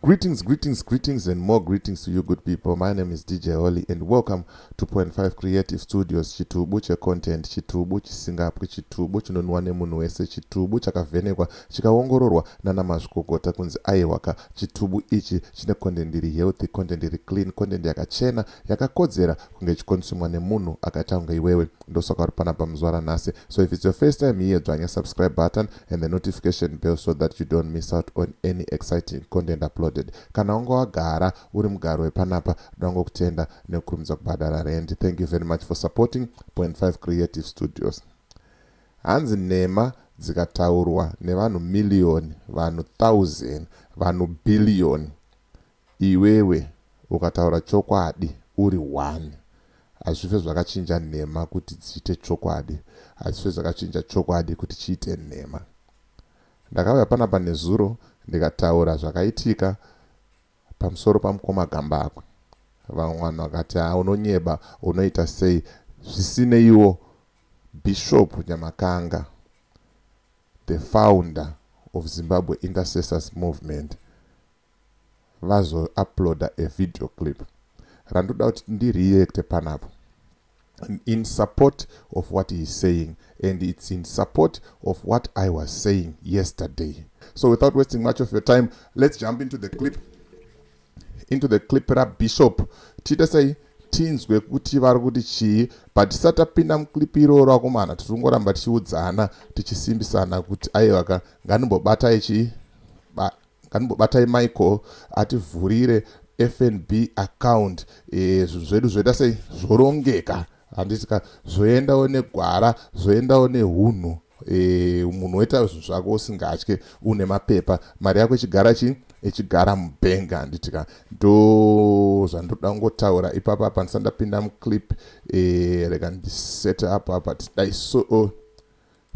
Greetings, greetings, greetings, and more greetings to you, good people. My name is DJ Holly, and welcome to Point 5 Creative Studios. Chitubu checontent, chitubu chisingapwi, chitubu chinonwa nemunhu wese, chitubu chakavhenekwa chikaongororwa nana mazvikokota kunzi aiwaka. Chitubu ichi chine content iri healthy, content iri clean, content yakachena, yakakodzera kunge ichikonsumwa nemunhu akaita kunge iwewe. Ndosaka uri panapa muzuva ranhasi. So if it's your first time here, dzvanya subscribe button and the notification bell so that you don't miss out on any exciting content uploaded. Kana wanga wagara uri mugaro wepanapa, ndangokutenda nekukurumidza kubhadhara rent. Thank you very much for supporting Point 5 Creative Studios. Hanzi nhema dzikataurwa nevanhu miliyoni, vanhu 1000, vanhu bhiliyoni, iwewe ukataura chokwadi uri one, hazvife zvakachinja nhema kuti dziite chokwadi, hazvife zvakachinja chokwadi kuti chiite nhema. Ndakauya panapa nezuro ndikataura zvakaitika pamusoro pamukoma Gambakwe. Vamwe vanhu vakati, ha, unonyeba, unoita sei. Zvisineiwo, Bishop Nyamakanga, the founder of Zimbabwe Intercessors Movement, vazouploada a video clip randoda kuti ndireacte panapo in support of what he is saying, and it's in support of what I was saying yesterday. So without wasting much of your time, let's jump into the clip rabishop. Tiite sei, tinzwe kuti vari kuti chii. But tisati tapinda muclip iroro, akomana, tiri kungoramba tichiudzana, tichisimbisana kuti aiwaka, ngandimbobatai chii, ngandimbobatai Michael ativhurire FNB account. Zvinhu zvedu zvoita sei, zvorongeka, handitika? Zvoendawo negwara, zvoendawo neunhu. Munhu woita zvinhu zvako usingatye, une mapepa, mari yako ichigara chi ichigara mubhengi, handitika? Ndo zvandoda kungotaura ipapa apa ndisati ndapinda muclip. Rega ndisete up apa, tidai so, oh,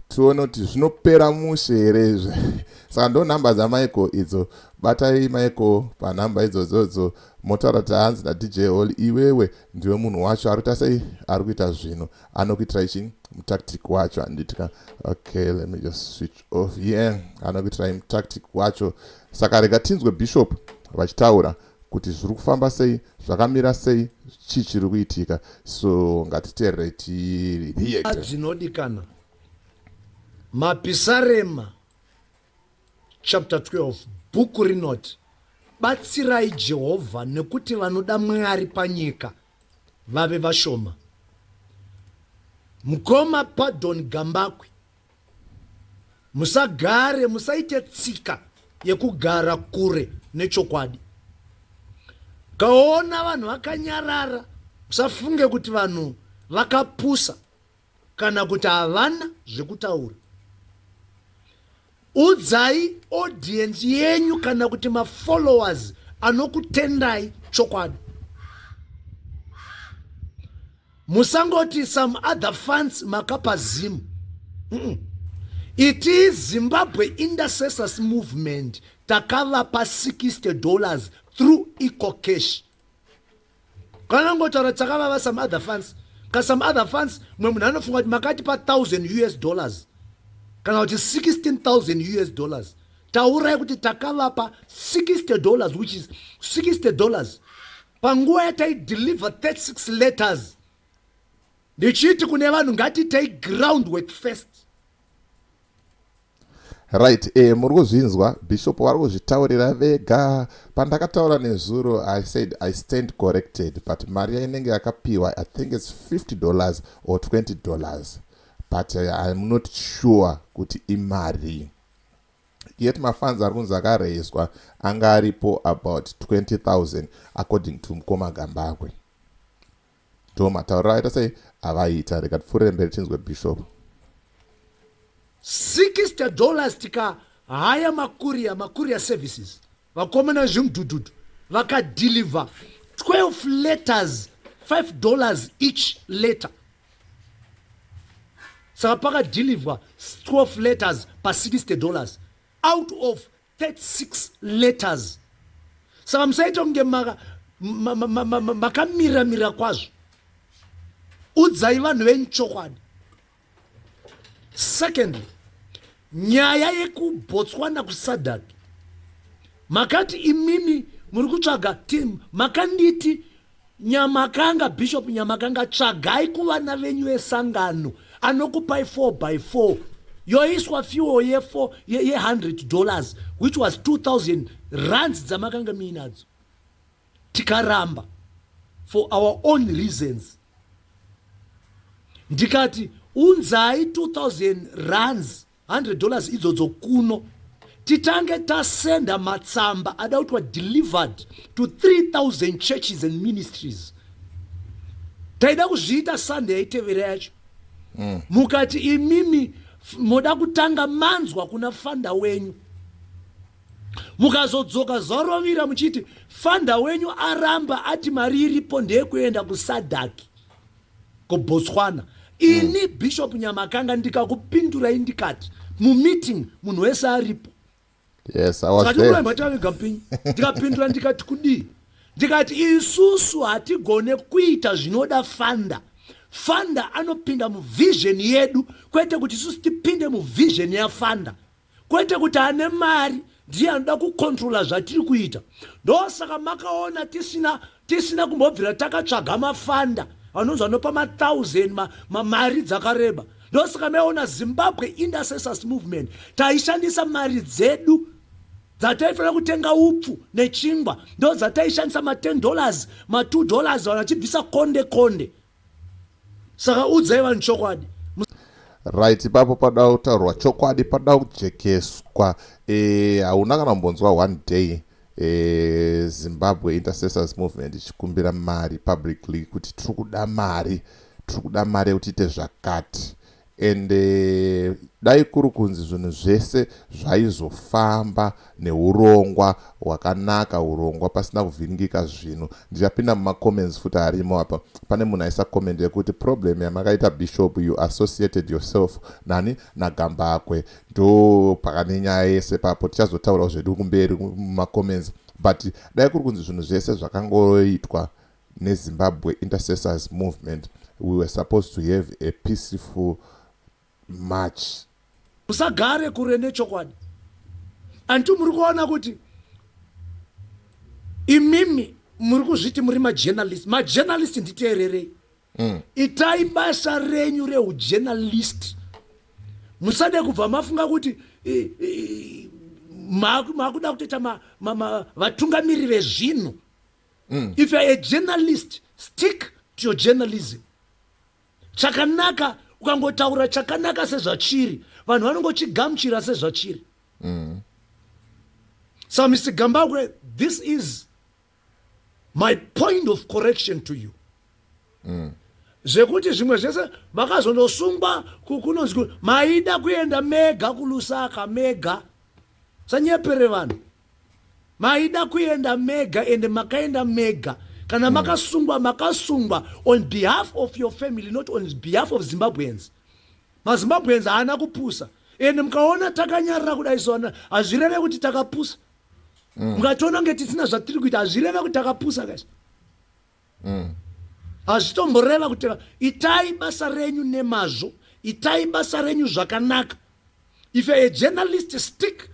tione kuti zvinopera mushe here izvi. Saka ndo nhamba dzaMichael idzo. Batai Michael panhamba idzodzodzo, motaura kuti hanzi naDJ Hall, iwewe ndiwe munhu wacho ari kuita sei, ari kuita zvinhu, anokuitirai chi mutactic wacho, handitika? Okay, let me just switch off here. Anokuitirai mutactic wacho. Saka rega tinzwe bishop vachitaura kuti zviri kufamba sei, zvakamira sei, chii chiri kuitika. So ngatiteererei, tireact. Dzinodikana, Mapisarema chapter 12, bhuku rinoti, "Batsirai Jehovha, nekuti vanoda Mwari panyika vave vashoma." Mukoma Pardon Gambakwe, musagare, musaite tsika yekugara kure nechokwadi. Kaona vanhu vakanyarara, musafunge kuti vanhu vakapusa kana kuti havana zvekutaura. Udzai audience yenyu kana kuti mafollowers anokutendai chokwadi. Musangoti some other funds makapa Zimu. Iti Zimbabwe Intercessors Movement takavapa $60 through EcoCash. Kana ngotaura takavava some other funds ka some other funds, mumwe munhu anofunga kuti makatipa 1000 US dollars kana kuti 16,000 US dollars. Taurai kuti takavapa $60, which is $60 panguva yataideliver 36 letters, ndichiti kune vanhu, ngatitei groundwork first. Right, muri kuzvinzwa, bishop vari kuzvitaurira vega. Pandakataura nezuro, I said I stand corrected, but mari yainenge yakapiwa, I think it's $50 or $20, but I'm not sure kuti imari. Yet mafunds ari kunzi akaraiswa anga aripo about 20,000 according to mukoma Gambakwe. Ndo matauriro aita sei avaita. Rega tipfuurire mberi tinzwe bishop. $60 tikahaya macourier, macourier services, vakomana vezvimudhudhudhu vakadeliver 12 letters, $5 each letter. Saka pakadeliverwa 12 letters pa$60 out of 36 letters. Saka musaita kunge makamiramira kwazvo. Udzai vanhu venyu chokwadi. Secondly, nyaya yekuBotswana kuSADC. Makati imimi muri kutsvaga team, makanditi Nyamakanga, Bishop Nyamakanga, tsvagai kuvana venyu vesangano anokupai 4 by 4 yoiswa fuel ye4 ye100 dollars, which was 2000 rands dzamakanga muinadzo. Tikaramba for our own reasons. Ndikati unzai 2000 rands, 100 dollars idzodzo kuno, titange tasenda matsamba ada kutwa delivered to 3000 churches and ministries. Taida kuzviita Sunday yaitevera yacho. Mukati imimi moda kutanga manzwa kuna funder wenyu. Mukazodzoka zarovira muchiti funder wenyu aramba, ati mari iripo ndeyekuenda kuSADC, kuBotswana. Ini Bishop Nyamakanga ndikakupindurai, ndikati mumeeting munhu wese aripo. Yes, I was there. Taviga mupinyi. Ndikapindura ndikati kudii? Ndikati isusu hatigone kuita zvinoda funder. Funder anopinda muvision yedu, kwete kuti isusu tipinde muvision yafunder, kwete kuti ane mari ndiye anoda kucontrola zvatiri kuita. Ndosaka makaona tisina kumbobvira takatsvaga mafunder vanonzi vanopa ma1000 mari dzakareba. Ndosaka maiona Zimbabwe Intercessors Movement taishandisa mari dzedu dzataifanira kutenga upfu nechingwa, ndo dzataishandisa, ma10 dollars, ma2 dollars, vanhu vachibvisa konde konde. Saka udzai vanhu chokwadi. Right, ipapo pada kutaurwa chokwadi, pada kujekeswa. Hauna kana kumbonzwa one day Zimbabwe Intercessors Movement ichikumbira mari publicly kuti tiri kuda mari, tiri kuda mari yekuti ite zvakati. And dai kuri kunzi zvinhu zvese zvaizofamba neurongwa hwakanaka, urongwa pasina kuvhiringika zvinhu. Ndichapinda mumacomments futi arimo apa. Pane munhu aisa comment yekuti problem yamakaita, Bishop, you associated yourself nani? NaGambakwe. Ndo pakane nyaya yese papo. Tichazotaurawo zvedu kumberi mumacomments. But dai kuri kunzi zvinhu zvese zvakangoitwa neZimbabwe Intercessors Movement, we were supposed to have a peaceful march. Musagare kure nechokwadi. Anti muri kuona kuti imimi muri kuzviti muri majournalist. Majournalist, nditeererei. Itai basa renyu reujournalist. Musade kubva mafunga kuti makuda kutoita vatungamiri vezvinhu. If you are a journalist, stick to your journalism. Chakanaka ukangotaura chakanaka sezvachiri, vanhu vanongochigamuchira sezvachiri. So Mr Gambakwe, this is my point of correction to you. Zvekuti zvimwe zvese makazondosungwa, kunonzi maida kuenda mega kuLusaka mega, sanyepere vanhu. Maida kuenda mega ende makaenda mega. Kana makasungwa, makasungwa on behalf of your family, not on behalf of Zimbabweans. MaZimbabweans haana kupusa. Ende mukaona takanyarara kudai sona, hazvireve kuti takapusa. Mukationa kunge tisina zvatiri kuita, hazvireve kuti takapusa, guys. Hazvitomboreva kuti. Itai basa renyu nemazvo, itai basa renyu zvakanaka. If you're a journalist, stick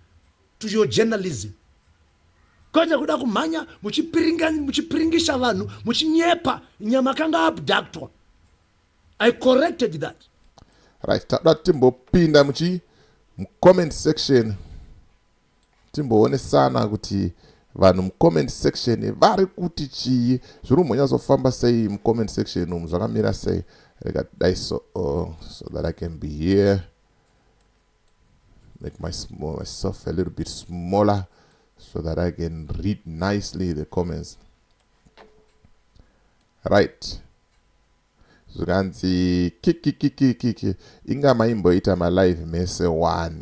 to your journalism, kwete kuda kumhanya muchipiringisha vanhu, muchinyepa. Nyamakanga abductwa. I corrected that. Right, tada timbopinda muchi mucomment section, timboonesana kuti vanhu mucomment section vari kuti chii, zviri kumbonyatsofamba sei mucomment section umu, zvakamira sei. Rega dai so, oh, so that I can be here, make myself a little bit smaller so that I can read nicely the comments. Right, zvikanzi kikikikikiki, inga maimboita malive mese 1.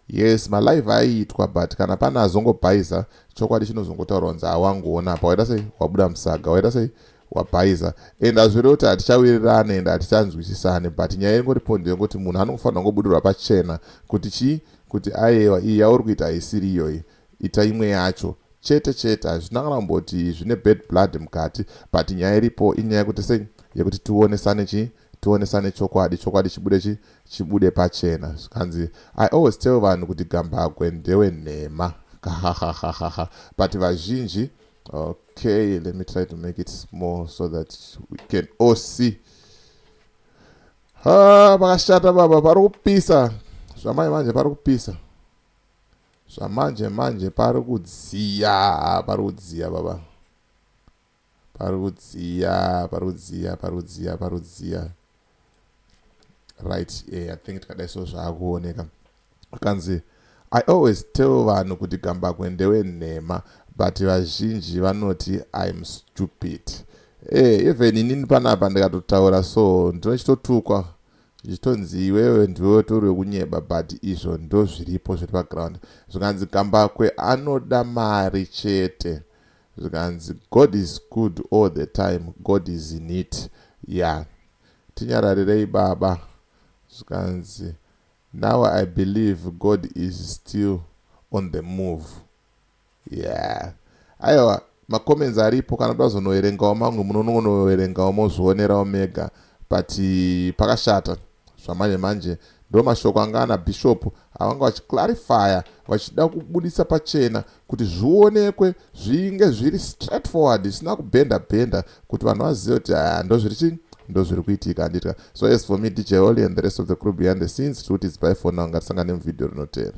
Yes, malive aiitwa, but kana pane azongobhaiza, chokwadi chinozongotaurwa kunzi awangoona apa waita sei, wabuda musaga, waita sei, wabhaiza. And hazvirevi kuti hatichawirirane and hatichanzwisisane, but nyaya ingoripo ndeyekuti munhu anofanira kungobudirwa pachena kuti chii, kuti aiwa, iyi yauri kuita haisiri iyoyi, ita imwe yacho chete chete. Hazvina kana kumboti zvine bad blood mukati, but nyaya iripo inyaya yekuti sei, yekuti tionesane chii, tionesane chokwadi, chokwadi chibude chi chibude pachena. Zvikanzi, I always tell vanhu kuti Gambakwe ndewenhema. Kahahahaha. But vazhinji, okay, let me try to make it small so that we can all see. Ha, pakashata baba, pari kupisa zvamanje manje, pari kupisa zvamanje manje, pari kudziya, pari kudziya baba, pari kudziya, pari kudziya, pari kudziya, pari kudziya. Right, yeah, I think tikadai so zvaakuoneka. Kanzi, "I always tell vanhu kuti Gambakwe ndewenhema, but vazhinji vanoti I'm stupid." Even inini panapa ndikatotaura so ndinochitotukwa, zvichitonzi iwewe ndiwe tori wekunyeba, but izvo ndo zviripo, zviri paground. Zvikanzi Gambakwe anoda mari chete. Zvikanzi God is good all the time, God is in it. Yeah, tinyararirei baba. Zvikanzi now I believe God is still on the move. Yeah, aiwa, macomments aripo, kana kuda kuzonoverengawo mamwe munononoverengawo mozvionerawo mega, but pakashata zvamanje manje. Ndo mashoko anga ana bishop avanga vachiclarifya, vachida kubudisa pachena kuti zvionekwe, zvinge zviri straightforward, zvisina kubhenda bhenda, kuti vanhu vazive kuti aya ndo zviri chii, ndo zviri kuitika, handitya. So as for me, DJ Holly, and the rest of the crew behind the scenes, tikuti it's bye for now. Ngatisangane muvhidhiyo rinotevera.